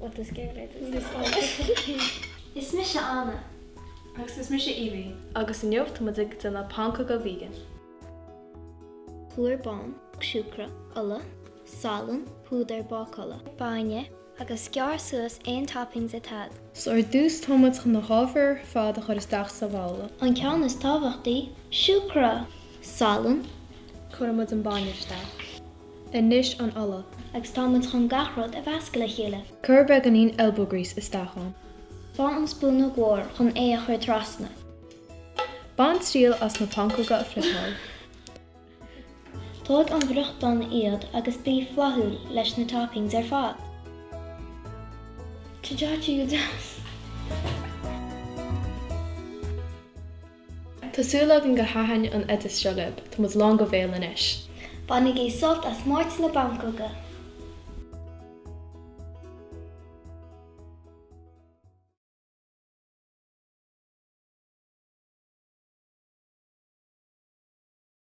What is Is mise Anna. Agus is mise Evie. Agus inniu tá muid ag déanamh pancóga vegan. Plúr bán, siúcra, ola, salann, púdar bácála, bainne agus gearr suas aon toppings atá agat. So ar dtús tá muid chun na hábhair ar fad a chur isteach sa bhabhla. An ceann is tábhachtaí, siúcra! Salann. Cuireann muid an bainne isteach. Anois an ola. Agus tá muid chun gach rud a mheascadh le chéile. Cuir beagáinín elbow grease isteach ann. Faigh an spúnóg mhór chun é a chur trasna. Bain triail as na pancóga a flipeáil. Tóg an briochtán iad agus bí flaithiúil leis na toppings ar fad. Tá daite go deas! Tá súil againn gur thaitin an oideas seo libh, tá muid lán go béal anois! Bainigí sult as Máirt na bPancóga!